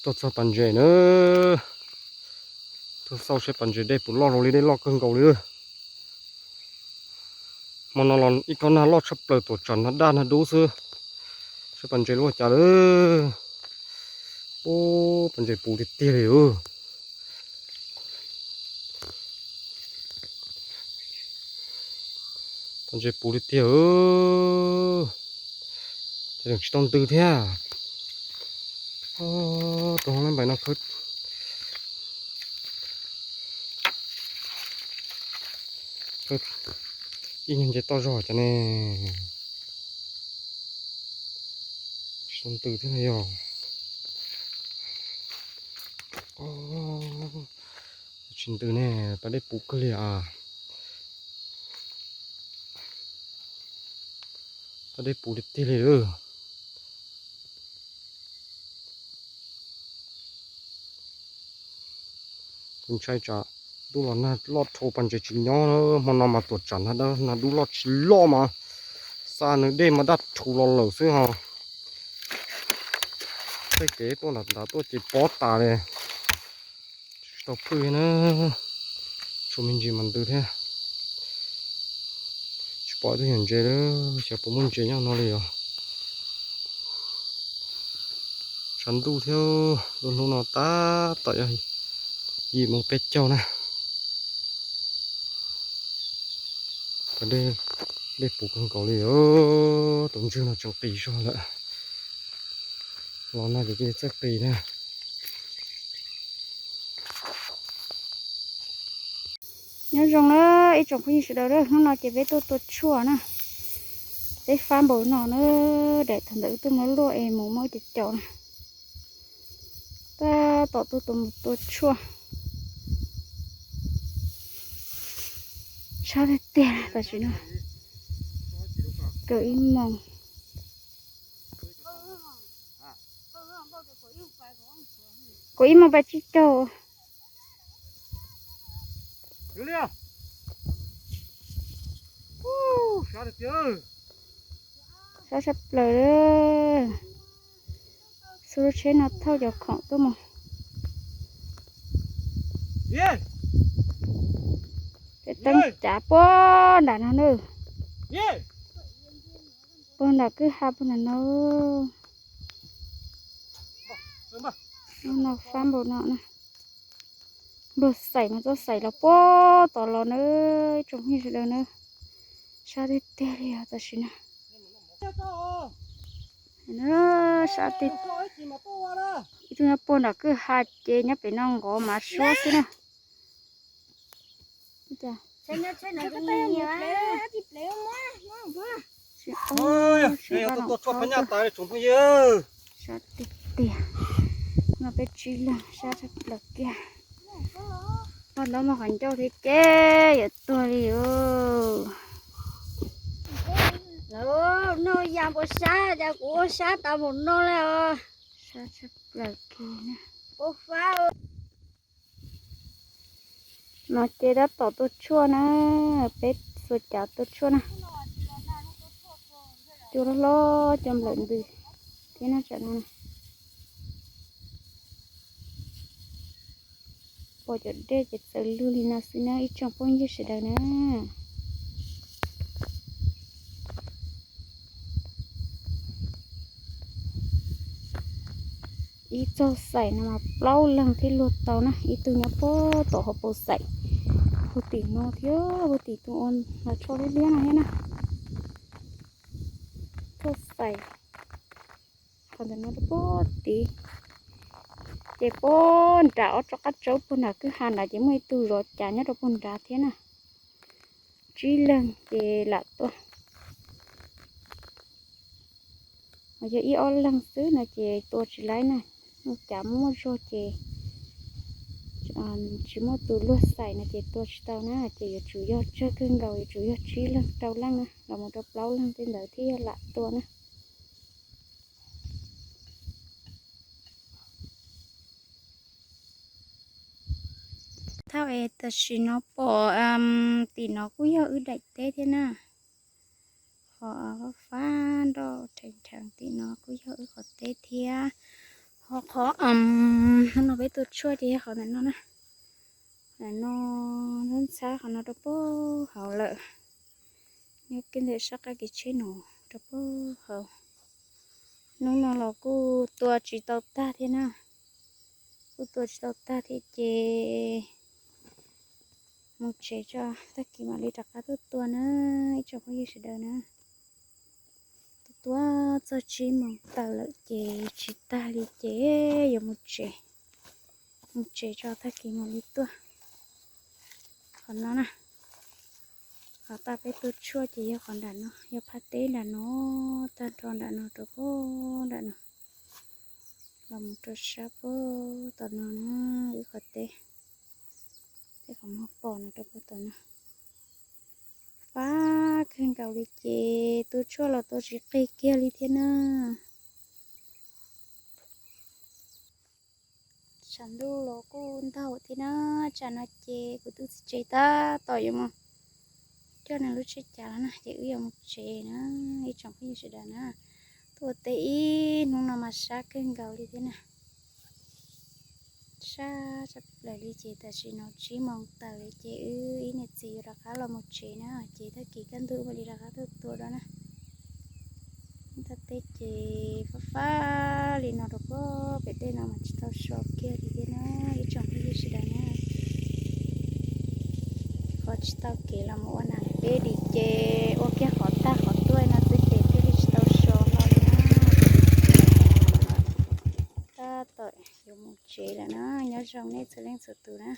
Tuaj txog pas ntses na, tuaj xauj saib pas ntses dej puas loj zoo li, dej loj kawg nkaus li. Hmo no los ib kob nag loj tshaj plaws, tuam tsam nag daj nag dub xwb. Saib pas ntses loj cas lawm. Ub, pas ntses puv tiag tiag li. Pas ntses puv tiag tiag. Ces tsis tau ntws thiab. Tus hoob npais no khawb ib nyuag nce toj zog cas ne. Tsis tau ntws thiab no yog. Tsis ntws ne, pas dej puv kawg li as. Pas dej puv tiag tiag li lawm. Kuv ntshai tsam ntuj los nag loj dhau pas ntses tsis nyob. Hmo no mas tuam tsam nag dub loj tsis loj mas xa nws dej mas daj rhuv los lawm xwb ho. Tej kev tuaj nram nrad tuaj ces pob tas li. Tsis tau phwj na, tshuav me ntsis mas ntws thiab. Tsis pom ib tug nyuam ntses li, xyov puas muaj ntses nyob no li os. Tshav ntuj thiab, lub hnub no tab tom yog yim moo peb caug na. Pas dej puv kawg nkaus li os, tus ntswg no tseem qis zog lawm. Los no ces cia li txawj qis na. Nyob zoo na ib tsoom phooj ywg sawv daws, hnub no ces peb tuaj tua tshuaj na. Peb fab npaum no na, daim thaum ntawd wb tuaj muab luaj es mus muab cov caum na. Tab tom tuaj tua mus tua tshuaj. Sab tiag tiag tam sim no. Kaum ib moos. Kaum ib moos pais tsib caug. Sab tshaj plaws. Xub lub tsheb no thauj cov khoom tuaj mus. Tej teeb cav puag nram no na. Puag nram kwj ha puag nram no. No fab npaum no na. Npluag xaim mas txoj xaim los puag tod los na, ib tsoom phooj ywg sawv daws na. Sab tiag tiag li os tam sim no. Sab tiag. Ib tug nyob puag nram kwj ha ces nyob pem no nqov mav suab xwb na. Sab tiag tiag. No peb tsib leeg sab tshaj plaws kiag. Poj ntaub muaj qhov ncauj thiab ces yuav tuag li os. Noj ya npua sab cas kuv ua sab tas mus no li os. Sab tshaj plaws kiag na. No ces tab tom tua tshuaj na, peb xuas cav tua tshuaj na. Cua hlob hlob cov nplawm ntws thiab na tsam no. Pom cov dej ces txawv lug li no xwb na ib tsoom phooj ywg sawv daws na. Ib txoj xaim no mas plaub leeg thiaj luag tau na, ib tug nyob puag tom hauv paus xaim, puag tim no thiab puag tim tus uas los tsho liab liab no thiab na. Txoj xaim qhov ntawm no rau puag tid, ces puag nrad ob tsob qab tsaub puag nram kwj ha nrad ces muaj ib tug zov cav nyob rau puag nrad thiab na. Tsib leeg ces lam tua. Yog ib ob leeg xwb no ces tua tsis laib na, cav muaj zog ces tsis muaj tus luag xaim no ces tua tsis tau na, ces yuav tsum yog tsawg kawg nkaus yuav tsum yog tsib leeg rau leej na los mus rau plaub leeg tej ntawd thiaj yog lam tua na. Thaum es tam sim no pom tim no kuj yog wb daim teb thiab na. Qhov fab nroj rheev rheev tim no kuj yog wb qhov teb thiab. Qhov, qhov, hnub no peb tua tshuaj ces yog qhov ntawm no na. Ntawm no, ntxhab ntxhab qhov no rau puag hauv lawm. Nyob kiag ntawm sab qab kev tsheb no rau puag hauv. Hnub no los kuj tua tsis tau tag thiab na. Kuj tua tsis tau tag thiab ces mus tsev tso, tag kis mam li rov qab tuaj tua na, ib tsoom phooj ywg sawv daws na. Tuaj tua txog tsib moos tawm lawm ces tsis tag li ces yuav mus tsev. Mus tsev tso, tag kis mam li tuaj. Qhov no na, qhov tau peb tua tshuaj ces yog qhov nram no, yog phab teb nram no, tag nrho nram no rau puag nram no, los mus rau sab puag tom no na, wb qhov teb, tej qhov muag pom no rau puag tom no. Fab kawg nkaus li ces tua tshuaj los tua tsis qig kiag li thiab na. Tshav ntuj los kuj ntaug thiab na, tsam no ces kuv tus txiv tsev tab tom yuav mus coj nws lub tsheb cav los na, ces wb yuav mus tsev na, ib tsoom phooj ywg sawv daws na. Tuaj ua teb ib hnub no mas sab kawg nkaus li thiab na. Sab tshaj plaws li ces tam sim no tsib moos tawm li ces wb ib niam txiv yuav rov qab los mus tsev na, ces tag kis kaj ntug mam li rov qab tuaj tua dua na. Tab teb ces fab fab li no rau puag pem tej no mas tsis tau so kiag li thiab na, ib tsoom phooj ywg sawv daws na. Qhov tsis tau kev los mus ua nas peb dim ces ua kiag qhov tag qhov tuaj no xwb ces thiaj li tsis tau so hlo li na. Tab tom yuav mus tsev lawm na, nyob zoo nej txhua leej txhua tus na.